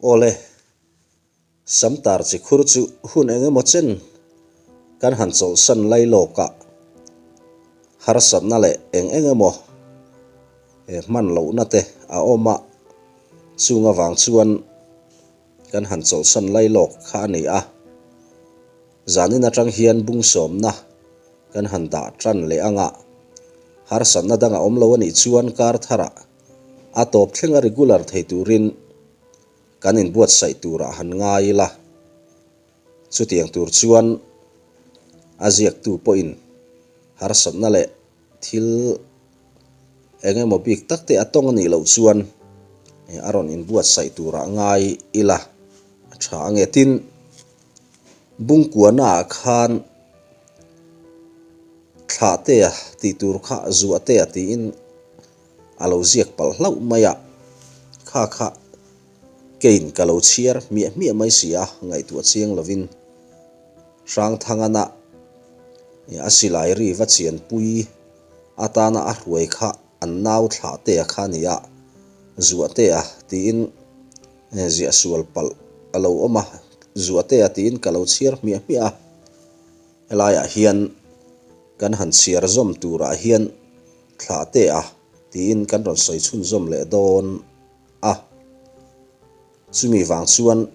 Awle, Samtar chi khur chu hun eng emaw chen kan han chawlhsan lai lawkah harsatna leh eng eng emaw hman lohna te a awm a, chung avang chuan kan han chawlhsan lai lawk kha a ni a. Zanin atang hian bungsawmna kan han dah tan leh anga harsatna dang a awm lo a nih chuan kar tharah a tawp thlenga regular thei turin kan inbuatsaih turah han ngai ila. Chutiang tur chuan a ziaktu pawhin harsatna leh thil eng emaw bik tak te a tawng a nih loh chuan a rawn inbuatsaih turah ngai ila a tha ang e. Tin, Bungkuanaah khan Thlahtea tih tur kha Zuahtea tiin a lo ziak palh hlauh mai a, kha kha keiin ka lo chhiar hmiah hmiah mai si a, ngaihtuah chiang lovin Hrangthangana a silai ri va chianpui atana a hruai kha an nau Thlahtea kha a ni a, Zuahtea tiin ziah sual palh a lo awm a, Zuahtea tiin ka lo chhiar hmiah hmiah a, helaiah hian kan han chhiar zawm turah hian Thlahtea tiin kan rawn sawi chhunzawm leh dawn a. Chumi vang chuan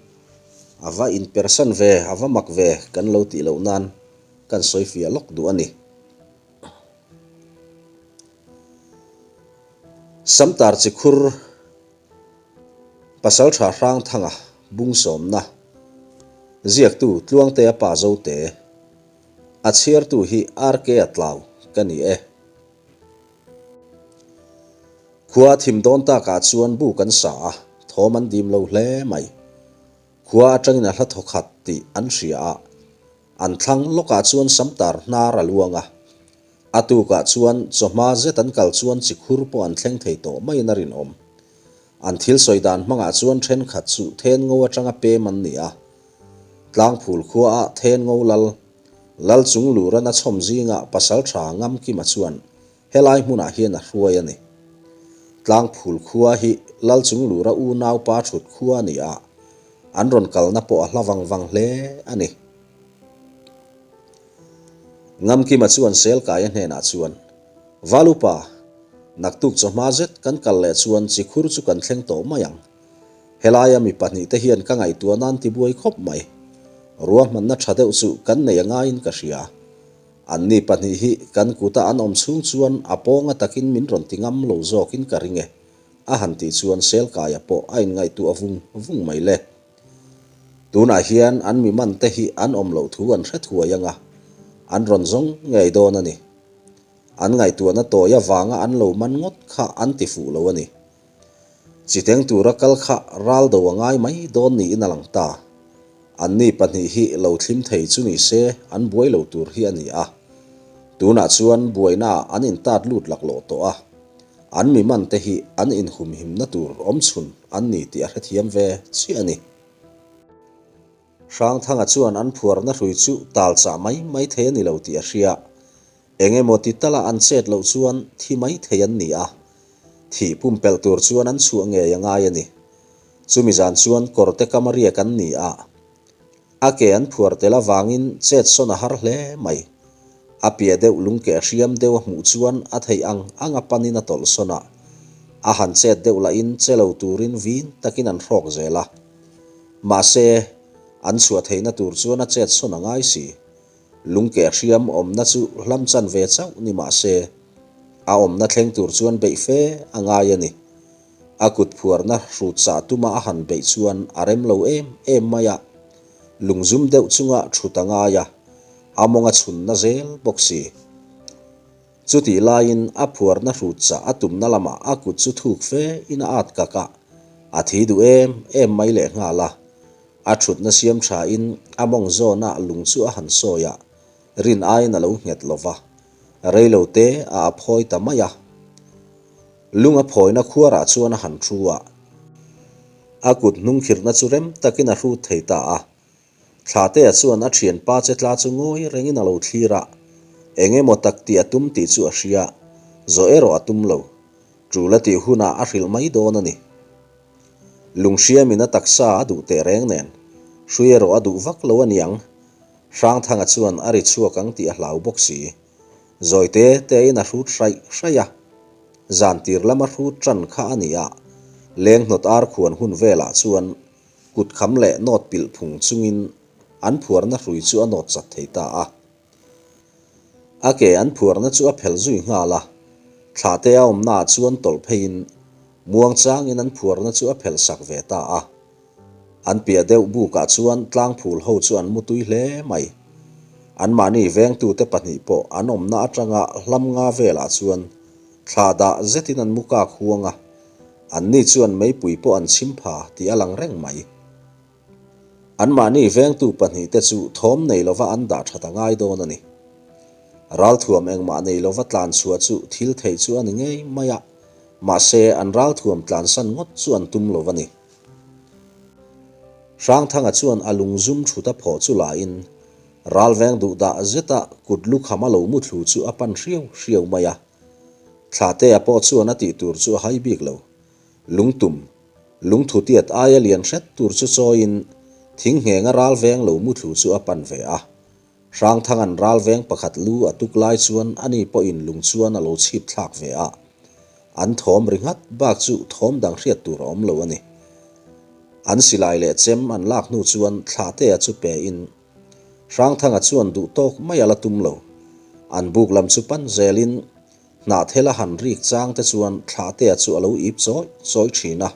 a va inpersan ve, a va mak ve kan lo tih loh nan kan sawi fiah lawk duh a ni. Samtar chikhur Pasaltha Hrangthanga bungsawmna ziaktu Tluangtea pa Zote a chhiartu hi RK a tlau ka ni e. Khua a thim dawn takah chuan bu kan sa a, thawm an dim lo hle mai. Khua atangin a hla thaw khat tih an hria a, an thlang lawkah chuan samtar hnar a luang a. A tukah chuan chawhma zet an kal chuan chikhur pawh an thleng thei tawh maiin a rinawm. An thil sawi dan hmangah chuan thenkhat chu then ngo atanga pem an ni a. Tlangphul khuaah then ngo lal, lal chung luran a chhawm zingah pasal tha Ngamkima chuan helai hmunah hian a hruai a ni. Tlangphul khua hi lal chung lura unaupa thut khua a ni a, an rawn kalna pawh a hla vang vang hle a ni. Ngamkima chuan Selkaia hnenah chuan, Valupa, naktuk chawhma zet kan kal leh chuan chikhur chu kan thleng tawh mai ang. Helaia mi pahnihte hian ka ngaihtuah nan tibuai khawp mai. Ruahmanna tha deuh chu kan nei a ngaiin ka hria. Anni pahnih hi kan kuta an awm chhung chuan a pawnga takin min rawn ti ngam lo zawkin ka ring e, a han tih chuan Selkaia pawh a inngaihtuah vung vung mai le. Tunah hian an mi mante hi an awm loh thu an hre thuai ang a, an rawn zawng ngei dawn a ni. An ngaihtuahna tawi avanga an lo man ngawt kha an ti fuh lo a ni. Chiteng tura kal kha ral do a ngai mai dawn niin a lang ta. Anni pahnih hi lo thlim thei chu ni se an buai lo tur hi a ni a. Tunah chuan buainaah an intat lut laklawh tawh a. An mi mante hi an inhumhimna tur awmchhun an ni tih a hrethiam ve chiah a ni. Hrangthanga chuan an phuarna hrui chu tal chah mai mai thei a ni lo tih a hria. Eng emaw ti tala an chet loh chuan thi mai thei an ni a, thih pumpelh tur chuan an chhuah ngei a ngai a ni. Chumi zan chuan kawrte kam a riak an ni a, a ke an phuar tel avangin chet sawn a har hle mai. A piah deuh lungkeh hriam deuh a hmuh chuan a theih ang ang a panin a tawlh sawn a, a han chet deuh lahin che lo turin vin takin an hrawk zel a. Mahse, an chhuah theihna tur chuan a chet sawn a ngai si. Lungkeh hriam awmna chu hlam chan ve chauh ni mah se, a awmna thleng tur chuan beih fe a ngai a ni. A kut phuarna hrut chah tuma a han beih chuan a rem lo em em mai a, lungzum deuh chunga thut a ngai a, a mawng a chhunna zel bawk si. Chutih laiin a phuarna hrut chah a tumna lamah a kut chu thuk fe in a at kak a, a thi duh em em mai lehnghal a. A thutna siam thain a mawng zawnah lung chu a han sawi a, rin aiin a lo nghet lo va, rei lo te a a phawi ta mai a. Lung a phawina khuarah chuan a han thu a, a kut hnungkhirhna chu rem takin a hrut thei ta a. Thlahtea chuan a thianpa che tla chu ngawi rengin a lo thlir a, eng emaw tak tih a tum tih chu a hria, zawh erawh a tum lo. Tul a tih hunah a hrilh mai dawn a ni. Lunghriamin a taksa a duh teh reng nen, hrui erawh a duh vak lo a niang. Hrangthanga chuan a ri chhuak ang tih a hlau bawk si. Zawi te tein a hrut hraih hraih a. Zan tir lama hrut ṭan kha a ni a, leng hnawt ar khuan hun velah chuan kut kham leh nawt pilh phung chungin an phuarna hrui chu a nawt chat thei ta a. A ke an phuarna chu a phelh zui nghal a, thlahte a awmnaah chuan tawlh pheiin muangchangin an phuarna chu a phelh sak ve ta a. An piah deuh bukah chuan tlangphul ho chu an mutui hle mai. Anmahni vengtute pahnih pawh an awmna atanga hlam nga velah chuan thla dah zetin an mu kak huang a, anni chuan meipui pawh an chhim pha tih a lang reng mai. Anmahni vengtu pahnihte chu thawm nei lova an dah that a ngai dawn a ni. Ralthuam engmah nei lova tlan chhuah chu thil theih chu a ni ngei mai a, mahse an ralthuam tlansan ngawt chu an tum lo a ni. Hrangthanga chuan a lung zum thut a phawh chu lain ralveng duh dah zeta kut lukham a lo muthlu chu a pan hriau hriau mai a. Thlahtea pawh chuan a tih tur chu a hai bik lo. Lungtum, lungthu tiat aia lian hret tur chu chawiin thing nghenga ralveng lo muthlu chu a pan ve a. Hrangthanga'n ralveng pakhat lu a tuk lai chuan ani pawhin lung chuan a lo chhip thlak ve a. An thawm ri nghat bak chu thawm dang hriat tur a awm lo a ni. An silai leh chem an lak hnu chuan Thlahtea chu pe in Hrangthanga chuan duh tawk mai a la tum lo. An buk lam chu pan zelin Hnahthel a han rik chang te chuan Thlahtea chu a lo ip chawi chawi thin a.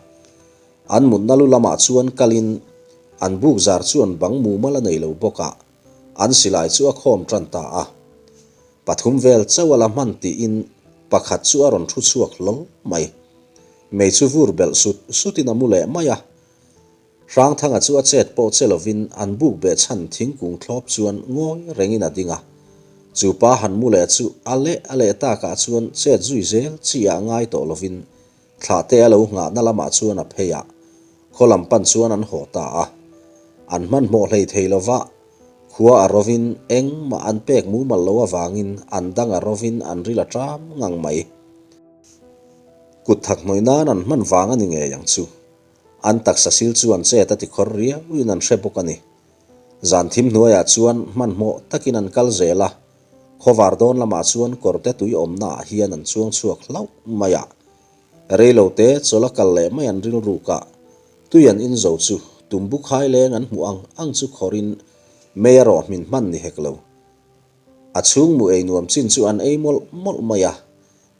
An mutna lu lamah chuan kalin an buk zar chuan bang mumal a nei lo bawk a, an silai chu a khawm tan ta a. Pathum vel chauh a la hman tiin pakhat chu a rawn thu chhuak hlawl mai. Mei chu vur belh sut sutin a mu leh mai a. Hrangthanga chu a chet pawh che lovin an buk beh chhan thingkung thlawp chuan ngawi rengin a ding a. Chu pa han mu leh chu a leh a leh takah chuan chet zui zel chi ah ngai tawh lovin Thlahte a lo nghahna lamah chuan a phei a, khaw lam pan chuan an haw ta a. An hmanhmawh hlei thei lova, khua a rovin engmah an pek mumal lo avangin an dang a rovin an ril a ṭam ngang mai. Kut thak hnawih nan an hman vang a ni ngei ang chu. An taksa sil chuan chet a ti khawr riauin an hre bawk a ni. Zan thim hnuaiah chuan hmanhmawh takin an kal zel a, Khawvar dawn lamah chuan kawrte tui awmnaah hian an chuang chhuak hlauh mai a. Reilote chawlh a kal leh mai an rilruk a, tui an in zo chu tumbu khai leng an hmuh ang ang chu khawrin mei a rawh hmin hman ni hek lo. A chhung mu ei nuam chin chu an ei mawlh mawlh mai a,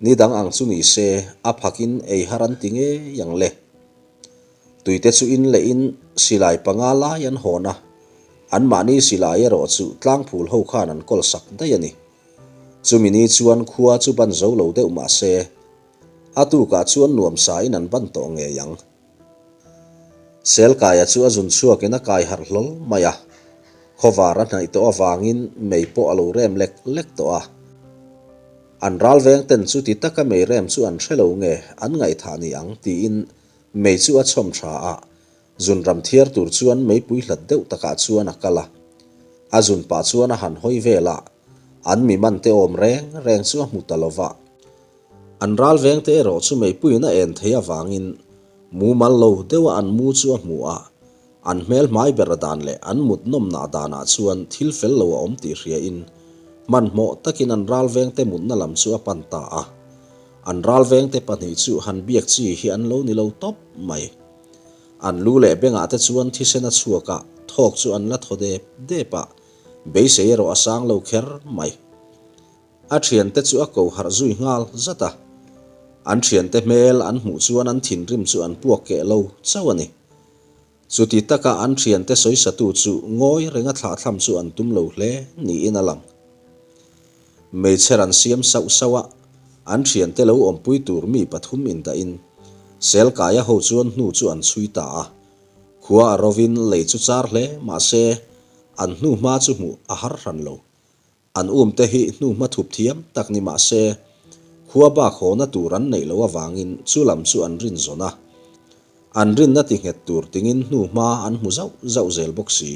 ni dang ang chu ni se a phakin ei har an ti ngei ang le. Tuite chu in leh in silai panga lai an hawn a, anmahni silai erawh chu tlangphul ho khan an kawl sak daih a ni. Chumi ni chuan khua chu ban zo lo deuh mah se, a tukah chuan nuamsa in an ban tawh ngei ang. Selkaia chu a zun chhuakin a kai harh hlawl mai a, khawvar a hnaih tawh avangin mei pawh a lo rem lek lek tawh a. An ral veng ten chu ti taka mei rem chu an hre lo nge an ngaihthah ni ang tiin mei chu a chhawm tha a, zun ram thiar tur chuan meipui hlat deuh takah chuan a kal a. A zun pah chuan a han hawi vel a, an mi man te awm reng reng chu a hmu ta lo va. An ral veng te erawh chu meipuiin a en thei avangin mumal lo deuha an mu chu a hmu a, An hmel hmai ber dan leh an mut nawmnah danah chuan thil fel lo a awm tih hriain hmanhmawh takin an ralvengte mutna lam chu a pan ta a. An ralvengte pahnih chu han biak chi hi an lo ni lo tawp mai. An lu leh bengah te chuan thisen a chhuak a, thawk chu an la thaw dep dep a, beisei erawh a sang lo kher mai. A thiante chu a ko harh zui nghal zat a. An thiante hmel an hmuh chuan an thinrim chu an puak keh lo chauh a ni. Chuti taka an thiante sawisatu chu ngawi renga thlahthlam chu an tum lo hle niin a lang. Hmeichher an siam sauh sauh a, an thiante lo awmpui tur mi pathum indahin Selkaia ho chuan hnu chu an chhui ta a. Khua a rovin lei chu char hle mahse an hnu hma chu hmuh a har hran lo. An umte hi hnuhma thup thiam tak ni mah se, khua bak hawna tur an neih loh avangin chu lam chu an rin zawn a. An rinna ti nghet tur tingin hnuhma an hmu zauh zauh zel bawk si.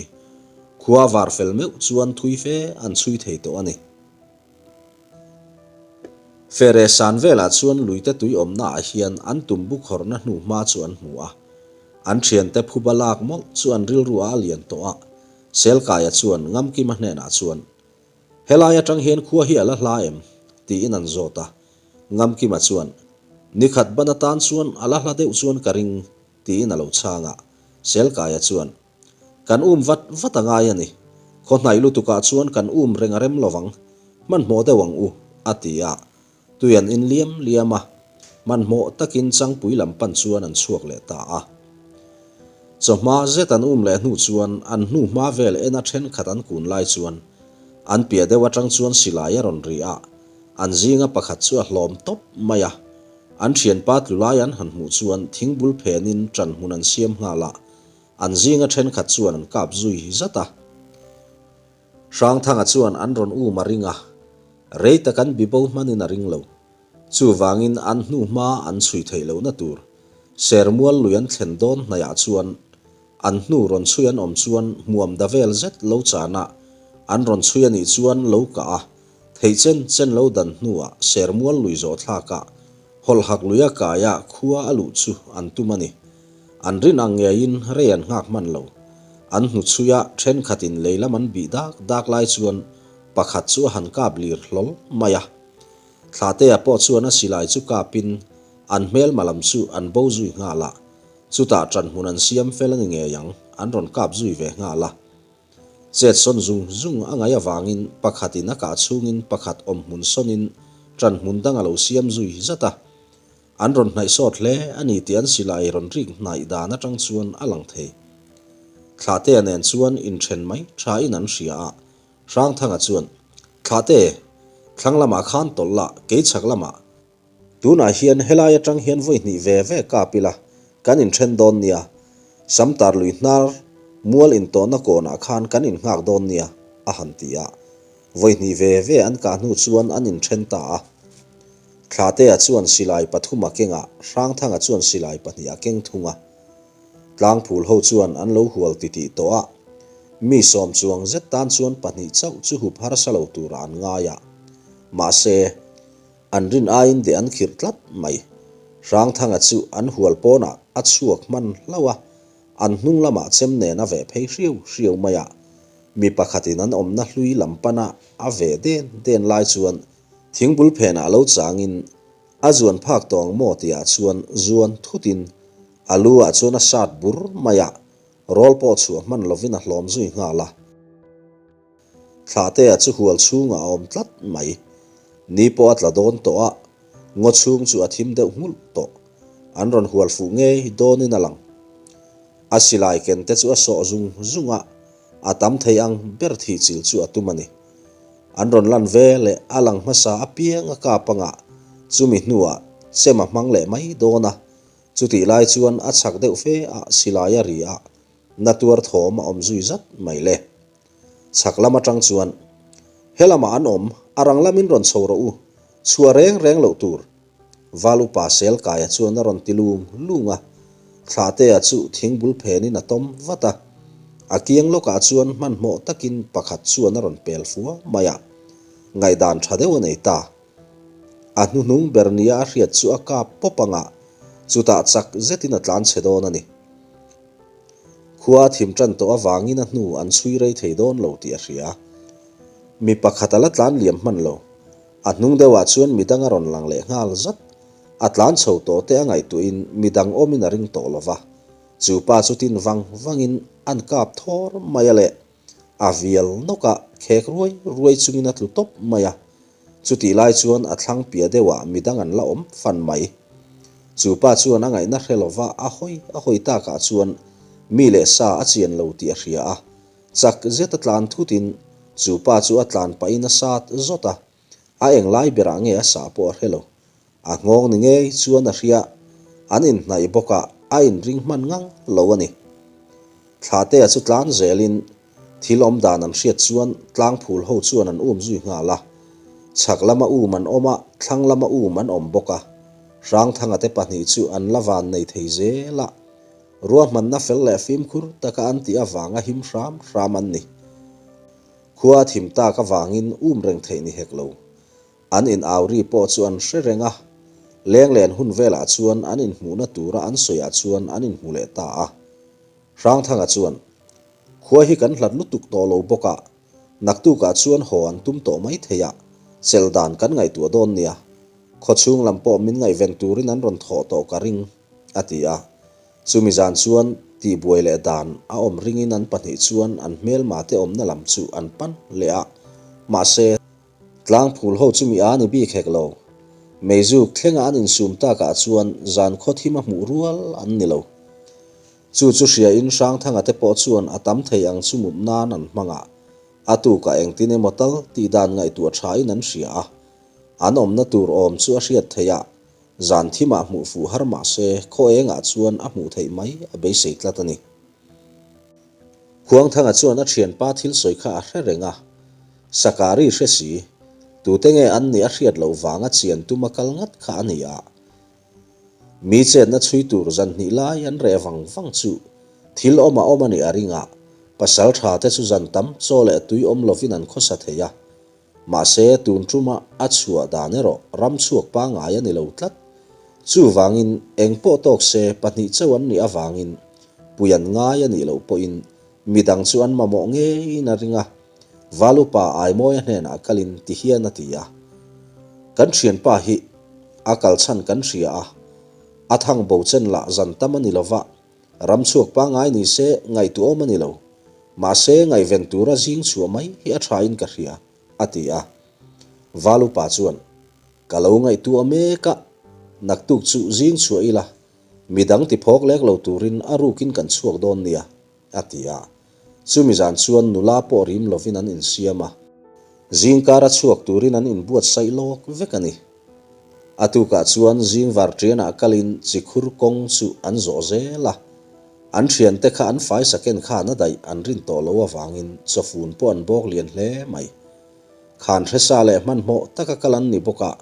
Khua var fel meuh chuan thui fe an chhui thei tawh a ni. Fere san velah chuan luite tui awmnaah hian an tumbu khawrhna hnuhma chu an hmu a. An thiante phuba lak mawlh chu an rilru ah a lian tawh a, Selkaia chuan Ngamkima hnenah chuan, Helai atang hian khua hi a la hla em? tiin an zawt a. Ngamkima chuan, Nikhat ban atan chuan a la hla deuh chuan ka ring, tiin a lo chhang a. Selkaia chuan, Kan um vat vat a ngai a ni. Khaw hnaih lutukah chuan kan um reng a rem lovang. Hmanhmawh deuh ang u, a ti a. Tui an in liam liam a, hmanhmawh takin Changpui lam pan chuan an chhuak leh ta a. Chawhma zet an um leh hnu chuan an hnu hma vel ena thenkhat an kun lai chuan an piah deuh atang chuan silai a rawn ri a, an zinga pakhat chu a hlawm tawp mai a. An thianpa tlu lai an han hmuh chuan thingbul phenin ṭan hmun an siam nghal a, an zinga thenkhat chuan an kap zui zat a. Hrangthanga chuan an rawn um a ring a, rei tak an bibo hmanin a ring lo. Chuvangin an hnu hma an chhui theih lohna tur Sermual lui an thlen dawn hnaihah chuan an hnu rawn chhui an awm chuan hmuam da vel zet lo chana an rawn chhui a nih chuan lo kah a theih chen chen lo dan hnuah Sermual lui zawh thlakah Hawlhak luia kaia khua a luh chu an tum a ni. An rin ang ngeiin rei an nghak hman lo. An hnuchhui a, thenkhatin lei lam an bih dak dak lai chuan pakhat chu a han kap lir hlawl mai a. Thlatea pawh chuan a silai chu kapin an hmelma lam chu an bo zui nghal a. Chutah ṭanhmun an siam fel a ni ngei ang, an rawn kap zui ve nghal a. Chet sawn zung zung a ngaih avangin pakhatin a kah chhungin pakhat awm hmun sawnin ṭan hmun dang a lo siam zui zat a. An rawn hnaih sawt hle a ni tih an silai rawn rik hnaih dan aṭang chuan a lang thei. Thlahtea nen chuan inṭhen mai ṭhain an hria a, Hrangthanga chuan, Thlahte, thlang lamah khan tawlh la, kei chhak lamah. Tunah hian helai atang hian vawi hnih ve ve kap ila, kan inthen dawn nia. Samtar lui hnar mual intawhna kawnah khan kan innghak dawn nia, a han ti a. Vawi hnih ve ve an kah hnu chuan an inthen ta a. Thlatea chuan silai pathum a keng a, Hrangthanga chuan silai pahnih a keng thung a. Tlangphul ho chuan an lo hual titih tawh a, mi sawm chuang zet tan chuan pahnih chauh chu hup harsa lo turah an ngai a. Mahse. An rin aiin deh an khirh tlat mai. Hrangthanga chu an hual pawnah a chhuak hman hlauh a, an hnung lamah chem nen a veh phei hriau hriau mai a. Mi pakhatin an awmna hlui lam pana a veh den den lai chuan thingbul phenah lo changin a zuan phak tawh ang maw tihah chuan zuan thutin a lu ah chuan a sat bur mai a, rawl pawh chhuah hman lovin a hlawm zui nghal a. Thlahtea chu hual chhungah a awm tlat mai. Ni pawh a tla dawn tawh a, ngaw chhung chu a thim deuh nghulh tawh. An rawn hual fuh ngei dawnin a lang. A silai ken te chu a sawh zung zung a, a tam thei ang ber thih chil chu a tum a ni. An rawn lan ve leh a lang hmasa apiang a kap anga chumi hnuah chem a hmang leh mai dawn a, chutih lai chuan a chhak deuh fe a silai a ri a, na tuar thawm a awm zui zat mai le. Chhak lam atang chuan, He lamah an awm, a rang lamin rawn chho rawh u, chhuah reng reng loh tur. Val upa Selkaia chuan a rawn ti lung lung a, Thlahtea chu thingbul phenin a tawm vat a. A kiang lawkah chuan hmanhmawh takin pakhat chuan a rawn pel fua mai a, ngaihdan tha deuh a nei ta. A hnuhnung ber nia a hriat chu a kap pawp anga, chutah chak zetin a tlan chhe dawn a ni. Khua a thim tan tawh avangin a hnu an chhui rei thei dawn lo tih a hria. Mi pakhat a la tlan liam hman lo. A hnung deuhah chuan midang a rawn lang leh nghal zat. A tlan chho tawh te a ngaihtuahin midang awmin a ring tawh lo va. Chu pa chu tin vang vangin an kap thawr mai a leh. A vial nawk a, khek ruai ruai chungin a tlu tawp mai a. Chutih lai chuan a thlang piah deuhah midang an la awm fan mai. Chu pa chuan a ngaihna hre lova a hawi a hawi takah chuan mi leh sa a chian lo tih a hria a. Chak zet a tlan thutin chu pa chu a tlan pahin a sat zawt a. A eng lai berah nge a sah pawh a hre lo. A nghawng ni ngei chuan a hria, an inhnaih bawk a, a inring hman ngang lo a ni. Thlahtea chu tlan zelin thil awm dan an hriat chuan tlangphul ho chuan an um zui nghal a. Chhak lama um an awm a, thlang lama um an awm bawk a. Hrangthanga te pahnih chu an la van nei thei zel a. Ruahmanna fel leh fimkhur taka an tih avanga him hram hram an ni. Khua a thim tak avangin um reng theih ni hek lo. An in au ri pawh chu an hre reng a. Lenglen hun velah chuan an inhmuhna tura an sawiah chuan an inhmu leh ta a. Hrangthanga chuan, Khua hi kan hlat lutuk tawh lo bawk a, naktukah chuan haw an tum tawh mai thei a, chelh dan kan ngaihtuah dawn nia. Khawchhung lam pawh min ngaihven turin an rawn thawh tawh ka ring, a ti a. Chumi zan chuan tihbuai leh dan a awm ringin an pahnih chuan an hmelma te awmna lam chu an pan leh a, mahse, Tlangphul ho chu mi a ni bik hek lo. Meizuk thlenga an insum takah chuan zan khaw thim a hmuh rual an ni lo. Chu chu hriain Hrangthanga te pawh chuan a tam thei ang chu mut nan an hmang a, a tukah engtin emaw tal tih dan ngaihtuah thain an hria a. An awmna tur awm chu a hriat theih a, zan thimah hmuh fuh har mah se khaw engah chuan a hmuh theih mai a beisei tlat a ni. Khuangthanga chuan a thianpa thil sawi kha a hre reng a, Sakari hre si, tute nge an nih a hriat loh vanga chian tuma kal ngat kha a ni a. Mi chetna chhui tur zan hnih lai an reh vang vang chu thil awm a awm a nih a ring a, pasal tha te chu zan tam chaw leh tui awm lovin an khawsa thei a. Mahse tun tuma a chhuah dan erawh ram chhuak pangngai a ni lo tlat. Chuvangin eng pawh tawk se pahnih chauh an nih avangin pui an ngai a nih loh pawhin midang chu an mamawh ngeiin a ring a. Valupa Aimawia hnenah kalin ti hian a ti a, Kan thianpa hi a kal chhan kan hria a, a thang bo chen lah zan tam a ni lova, ram chhuak pangngai ni se ngaihtuahawm a ni lo. Mahse ngaihven tura zing chhuah mai hi a thain ka hria, a ti a. Valupa chuan, Ka lo ngaihtuah mek a, naktuk chu zing chhuah ila, midang ti phawk lek lo turin a rukin kan chhuak dawn nia, a ti a. Chumi zan chuan nula pawh rim lovin an insiam a, zingkara chhuak turin an inbuatsaih lawk vek a ni. A tukah chuan zing varṭianah kalin chikhur kawng chu an zawh zel a, an ṭhiante kha an fai saken khan a daih an rin tawh loh avangin chawfun pawh an bawk lian hle mai. Khan hresa leh hmanhmawh taka kal an ni bawk a,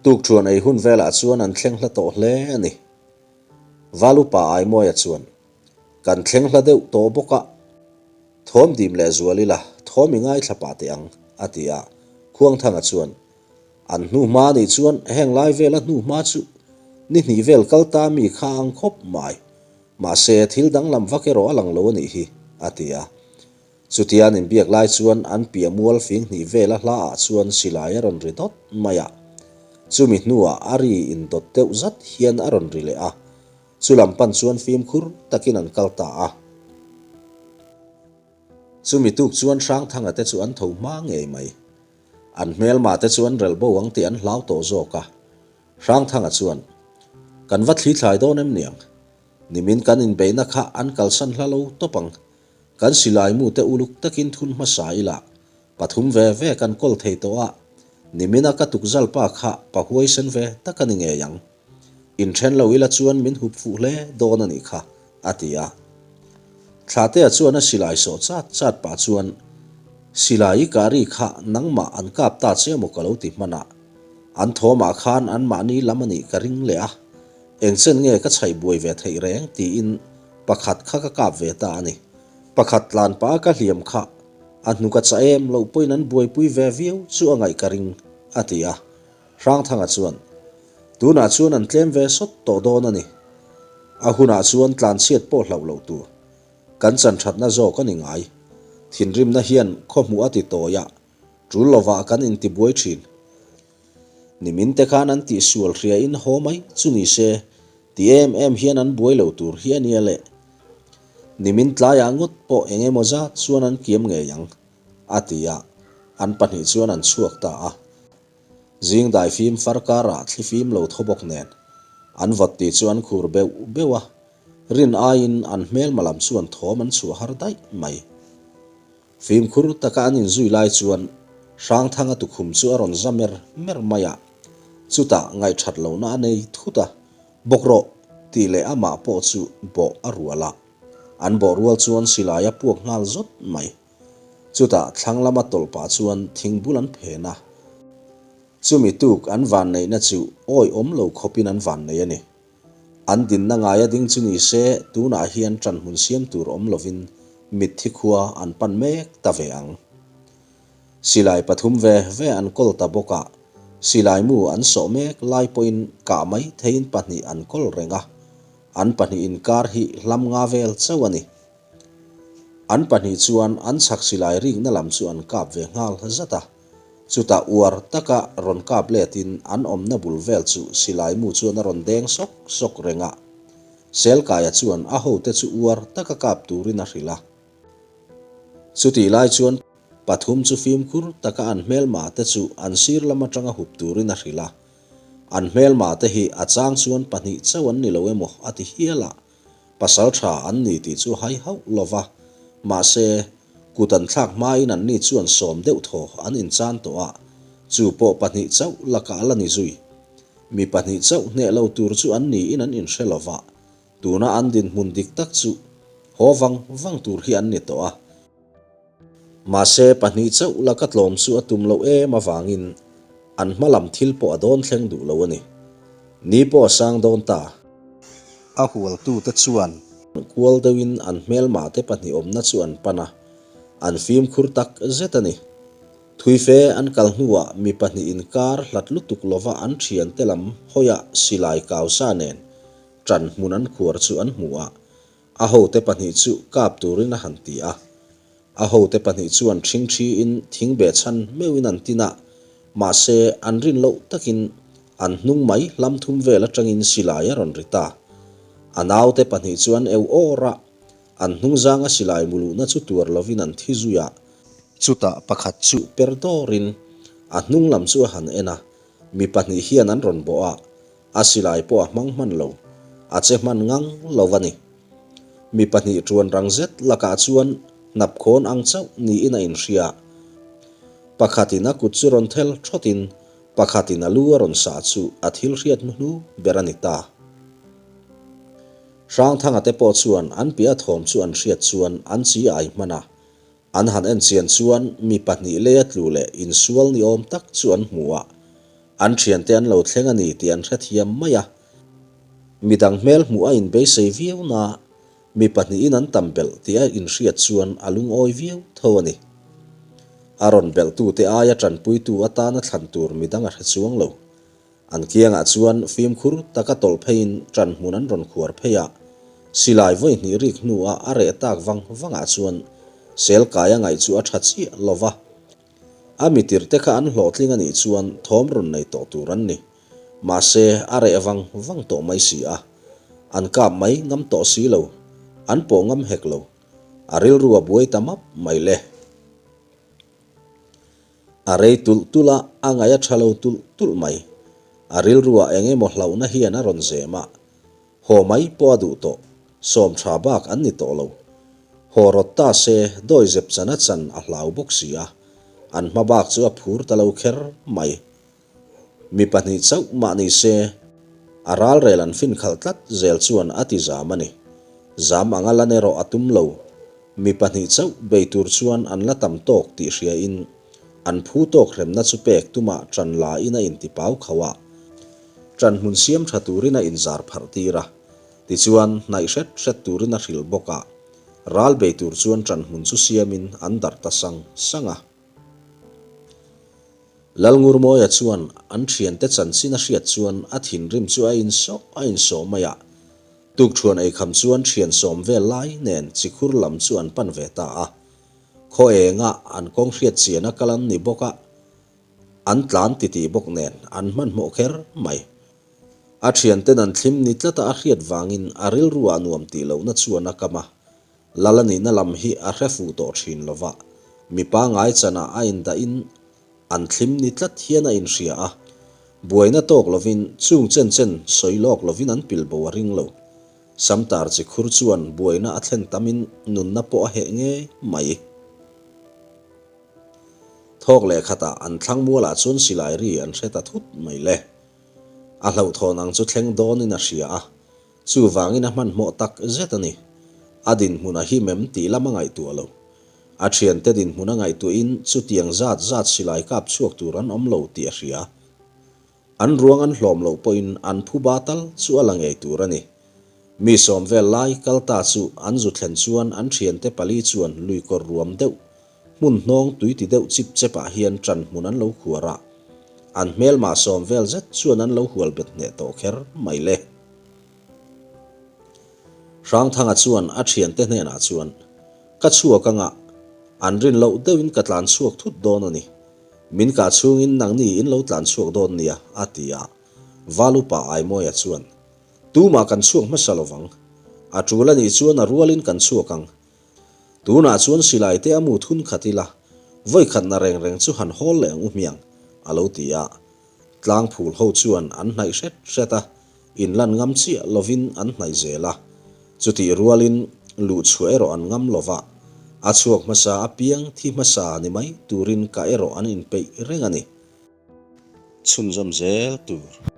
tukṭhuan ei hun velah chuan an thleng hla tawh hle a ni. Valupa Aimawia chuan Kan thleng hla deuh tawh bawk a, thawm dim leh zual ila, thawm i ngaithla pah teh ang, a ti a. Khuangthanga chuan, An hnu hma nih chuan heng lai vela hnu hma chu ni hnih vel kal ta mi kha ang khawp mai. Mahse, thil danglam vak erawh a lang lo a nih hi, a ti a. Chutia an inbiak lai chuan an piah mual fing hnih vela hla ah chuan silai a rawn ri dawt mai a. Chumi hnuah a ri indawt deuh zat hian a rawn ri leh a. Chu lam pan chuan fimkhur takin an kal ta a. Chumi tuk chuan Hrangthanga te chu an tho hma ngei mai. An hmelma te chu an relh bo ang tih an hlau tawh zawk a. Hrangthanga chuan, Kan va thli thlai dawn em niang? Nimin kan inbeihna kha an kalsan hla lo tawp ang. Kan silai mu te uluk takin thun hmasa ila, pathum ve ve kan kawl thei tawh a, nimina ka tukzal pa kha pa huaisen ve tak a ni ngei ang. Inthen lo ila chuan min hup fuh hle dawn a nih kha, a ti a. Thlahtea chuan a silai sawh chat chat pah chuan, Silai i kah ri kha nangmah an kap ta che maw ka lo ti hman a, an thawmah khan anmahni lam a nih ka ring leh a, engchen nge ka chhaih buai ve theih reng tiin pakhat kha ka kap ve ta a ni. Pakhat tlan pah a ka hliam kha a hnuk a chah em loh pawhin an buaipui ve viau chu a ngaih ka ring, a ti a. Hrangthanga chuan, Tunah chuan an tlem ve sawt tawh dawn a ni. A hunah chuan tlanchhiat pawh hlauh loh tur. Kan chan thatna zawk a ni ngai. Thinrimna hian khaw hmuh a ti tawi a, tul lovah kan intibuai thin. Nimin te khan an tihsual hriain haw mai chu ni se, ti em em hian an buai lo tur hi a nia le. Nimin tlaiah ngawt pawh eng emaw zat chuan an kiam ngei ang, a ti a, an pahnih chuan an chhuak ta a. Zing daifim far karah thlifim lo thaw bawk nen an vawt tih chu an khur beuh beuh a, rin aiin an hmelma lam chuan thawm an chhuah har daih mai. Fimkhur taka an inzui lai chuan Hrangthanga tukhum chu a rawn za mer mer mai a, chutah ngaihthat lohna a nei thut a, Bawk rawh! tih leh amah pawh chu bawh a rual a, an bawh rual chuan silai a puak nghal zawt mai. Chutah thlang lama tawlh pah chuan thingbul an phen a. Chumi tuk an vanneihna chu awihawm lo khawpin an vannei a ni. An dinna ngaia ding chu ni se tunah hian ṭanhmun siam tur awm lovin mitthi khua an pan mek ta ve ang. Silai pathum ve ve an kawl ta bawk a, Silaimu an sawh mek lai pawhin kah mai theiin pahnih an kawl reng a, an pahnih inkar hi hlam nga vel chauh a ni. An pahnih chuan an chhak silai rikna lam chu an kap ve nghal zat a. Chutah uar taka rawn kap letin an awmna bul vel chu silaimu chuan a rawn deng sawk sawk reng a. Selkaia chuan a hote chu uar taka kap turin a hrilh a. Chutih lai chuan pathum chu fimkhur taka an hmelma te chu an sir lam atanga hup turin a hrilh a. An hmelma te hi a chang chuan pahnih chauh an ni lo emaw a ti hial a. Pasal tha an ni tih chu hai hauh lo va, mahse, kut an thlak hmain anni chuan sawm deuh thaw an inchan tawh a, chu pawh pahnih chauh lakah a la ni zui. Mi pahnih chauh hneh lo tur chu an niin an inhre lo va, tuna an dinhmun dik tak chu haw vang vang tur hi an ni tawh a. Mahse, pahnih chauh laka tlawm chu a tum loh em avangin an hma lam thil pawh a dawn thleng duh lo a ni. Ni pawh a sang dawn ta. A hualtute chuan kual deuhin an hmelmate pahnih awmna chu an pan a, an fimkhur tak zet a ni. Thui fe an kal hnuah mi pahnih inkar hlat lutuk lova an thiante lam hawiah silai kausa nen ṭan hmun an khuar chu an hmu a, A hote pahnih chu kap turin a han ti a. A hote pahnih chuan ṭhingṭhiin thing behchhan meuhin an tin a, mahse an rin loh takin an hnung mai hlam thum vel aṭangin silai a rawn ri ta. A naute pahnih chu an eu awr a, an hnung zanga silai muluhna chu tuar lovin an thi zui a. Chutah pakhat chu per dawrin a hnung lam chu a han en a, mi pahnih hian an rawn bawh a, A silai pawh a hmang hman lo, a che hman ngang lo a ni. Mi pahnih ṭuan rang zet lakah chuan hnapkhawn ang chauh niin a inhria. Pakhatin a kut chu rawn thel thawtin pakhatin a lu a rawn sah chu a thil hriat hnuhnu ber a ni ta. Hrangthanga te pawh chuan an piah thawm chu an hriat chuan an chi ai hman a, An han en chian chuan mi pahnih leia tlu leh insual ni awm tak chu an hmu a, an thiante an lo thleng a ni tih an hrethiam mai a. Midang hmel hmuh a inbeisei viau na, mi pahnihin an tam belh tih a inhriat chuan a lungawi viau tho a ni. A rawn belhtute aia tanpuitu atana thlan tur midang a hre chuang lo. An kiangah chuan fimkhur taka tawlh pheiin ṭan hmun an rawn khuar phei a, silai vawi hnih rik hnuah a reh tak vang vangah chuan sel kai a ngaih chu a ṭha chiah lo va. A mitirte kha an hlawhtling a nih chuan thawm rawn nei tawh tur an ni. Mahse, a reh vang vang tawh mai si a. An kap mai ngam tawh si lo. An pawh ngam hek lo. A rilru a buai ta map mai le. A rei tulh tulh a, a ngaih a tha lo tulh tulh mai. A rilruah eng emaw hlauhna hian a rawn zem a. Haw mai pawh a duh tawh, sawm tha bak an ni tawh lo. Haw rawt ta se, dawi zep chan a chan a hlau bawk si a. An hma bak chu a phur ta lo kher mai. Mi pahnih chauh mah ni se, a ralrel an fin khalh tlat zel chuan a ti zam a ni. Zam anga lan erawh a tum lo. Mi pahnih chauh bei tur chuan an la tam tawk tih hriain an phu tawk hremna chu pek tuma ṭan la in a inti pau khauh a. Ṭan hmun siam ṭha turin a inzar pharh tir a. Tichuan, hnaih hret hret turin a hrilh bawk a. Ral bei tur chuan ṭan hmun chu siamin an darh ta sang sang a. Lalngurmawia chuan an thiante chanchin a hriat chuan a thinrim chu a insawh a insawh mai a. Tukṭhuan eikham chuan thian sawm vel lai nen chikhur lam chu an pan ve ta a. Khaw enga an kawng hriat chian a kal an ni bawk a, an tlan titih bawk nen an hmanhmawh kher mai. A thianten an thlim ni tlata a hriat vangin a rilruah nuam tih lohna chuan a kam a. Lal a nihna lam hi a hre fuh tawh thin lo va, mi pangngai chanah a indahin an thlim ni tlat hian a inhria a, buaina tawk lovin chung chen chen sawi lawk lovin an pil bo a ring lo. Samtar chi khur chuan buaina a thlen tamin nunna pawh a heh ngei mai. Thawk leh khatah an thlang mualah chuan silai ri an hre ta thut mai le. A hlauhthawn ang chu thleng dawnin a hria a, Chuvangin a hmanhmawh tak zet a ni. A dinhmun a him em tih lam a ngaihtuah lo. A thiante dinhmun a ngaihtuahin chutiang zat zat silai kap chhuak tur an awm lo tih a hria. An ruang an hlawm loh pawhin an phu ba tal chu a la ngei tur a ni. Mi sawm vel lai kal ta chu an zu thlen chuan an thiante pali chuan lui kawr ruam deuh, hmun hnawng tui ti deuh chip chepah hian ṭan hmun an lo khuar a. An hmelma sawm vel zet chuan an lo hual bet hneh tawh kher mai le. Hrangthanga chuan a thiante hnenah chuan, Ka chhuak anga, an rin loh deuhin ka tlan chhuak thut dawn a ni. Min kah chhungin nangni in lo tlan chhuak dawn nia, a ti a. Valupa Aimawia chuan, Tumah kan chhuak hmasa lovang. A tul a nih chuan a rualin kan chhuak ang. Tunah chuan silai te a mu thun khat ila, vawi khatna reng reng chu han hawl leh ang u hmiang, a lo ti a. Tlang phul ho chuan an hnaih hret hret a, inlan ngam chiah lovin an hnaih zel a. Chutih rualin luh chhuah erawh an ngam lo va, a chhuak hmasa apiang thi hmasa ni mai turin ka erawh an inpeih reng a ni. Chhunzawm zel tur.